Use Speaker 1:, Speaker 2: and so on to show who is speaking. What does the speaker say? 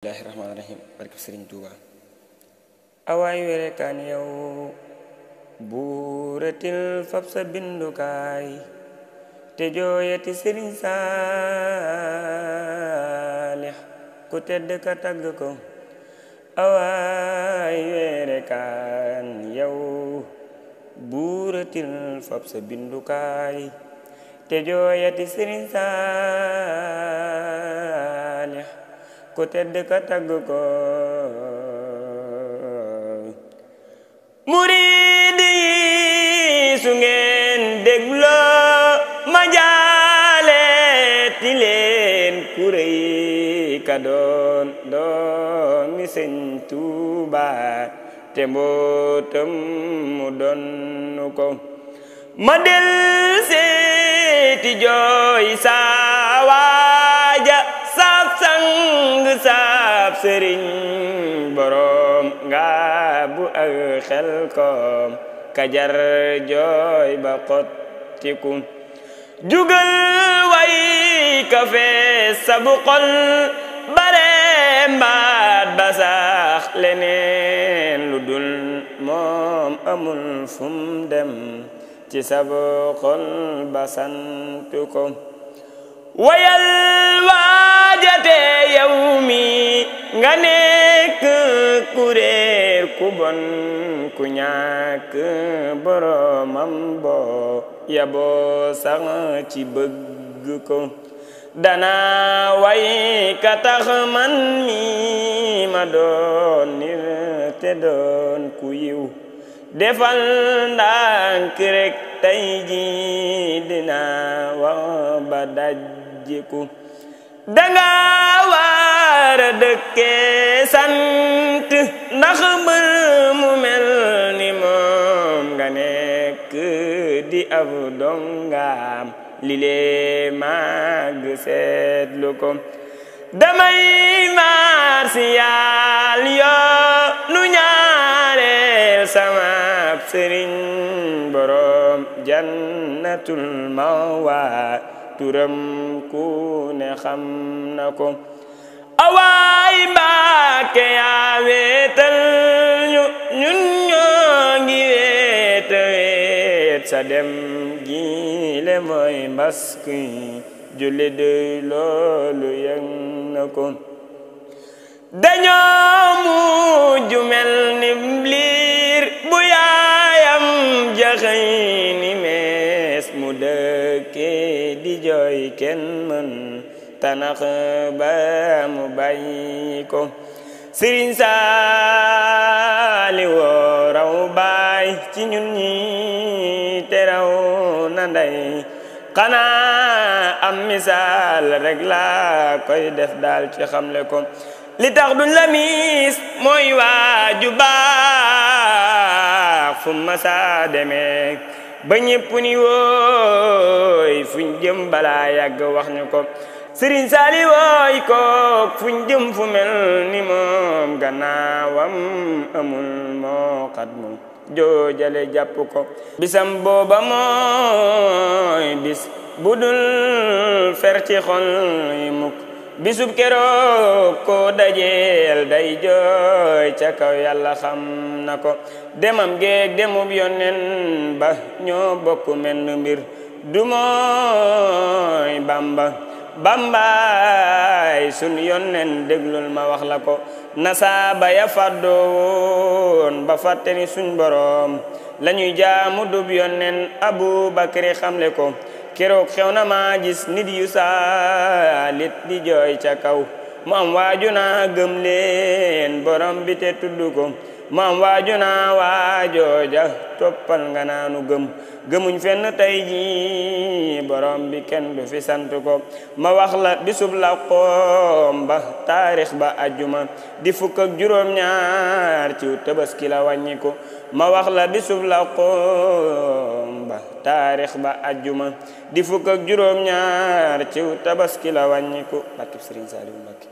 Speaker 1: Bismillahirrahmanirrahim. Barke Sëriñ Tuuba. awaay were kan yow buuratil fab sa bindukaay te jooyati Sëriñ Saalix ku tedd ka tagg ko. awaay were kan yow buuratil fab sa bindukaay te jooyati Sëriñ Saalix ku tedd ka tagg ko. murid yi su ngeen dégloo ma jaale ti leen ku rëy ka doon doomi Sëñ Tuuba te mbootam mu donnu ko. ma del seeti jooy saa waaja saab sang saab sëriñ borom nga bu ak xel koom kajar jooy ba xottiku. jugal way ka fees sabu xol bare mbaat ba sax leneen lu dul moom amul fum dem ci sabu xol ba santu ko. wayal waajate yow mi nga nekk ku réer ku bon ku ñàkk boromam boo yaboo sax ci bëgg ko. dana way ka tax man mi ma doon nir te doon ku yiw defal ndànk rek tey ji dina wax ba dajjiku. danga war a dëkkee sant ndax mbër mu mel ni moom nga nekk di ab dongaam li lee màgg seetlu ko. damay marsiyaal yoo nu ñaareel sama sëriñ borom jannatul mawa turam ku ne xam na ko. awaay Mbàkke yaa weetal ñu ñun ñoo ngi weeta weet sa dem gi le mooy mbaski julli doy loolu yëg na ko. dañoo mujju mel ni liir bu yaayam jaxëy ni mees mu dëkkee di jooy kenn mën tanax ba mu bàyyi ko. Sëriñ Saali woo raw baay ci ñun ñi te raw na ndey xanaa am misaal rek laa koy def daal ci xamle ko. li tax duñ la miis mooy waaju baax fu ma saa demee ba ñépp ni wooy fuñ jëm balaa yàgg wax ñu ko. Sëriñ Saali wooy ko fuñ jëm fu mel ni moom gannaawam amul moo xat mu joojale jàpp ko. bisam booba mooy bis budul fer ci xol yi mukk bisub keroog ko dajeel day jooy ca kaw yàlla xam na ko. demam geeg demub yonen ba ñoo bokk menn mbir du mooy Bamba bambaay sun yonen déglul ma wax la ko. nasaaba ya fàddoon ba fàtte ni suñ boroom lañuy jaamu dub yonen Abu Bakri xamle ko. keroog xew na maa gis nit yu saalit di jooy ca kaw mu am waaju naa gëm leen borom bi te tudd ko. mu am waaju naa waajooja toppal nga naanu gëmuñ fenn tey ji borom bi kenn du fi sant ko. ma wax la bisub la xoom ba taarix ba ajjuma di fukk ak juróom ñaar ci Tabaski la wàññi ko. ma wax la bisub la xoom ba taarix ba ajjuma di fukk ak juróom ñaar ci Tabaski la wàññi ko. barkeb Sëriñ Saaliw Mbàkke.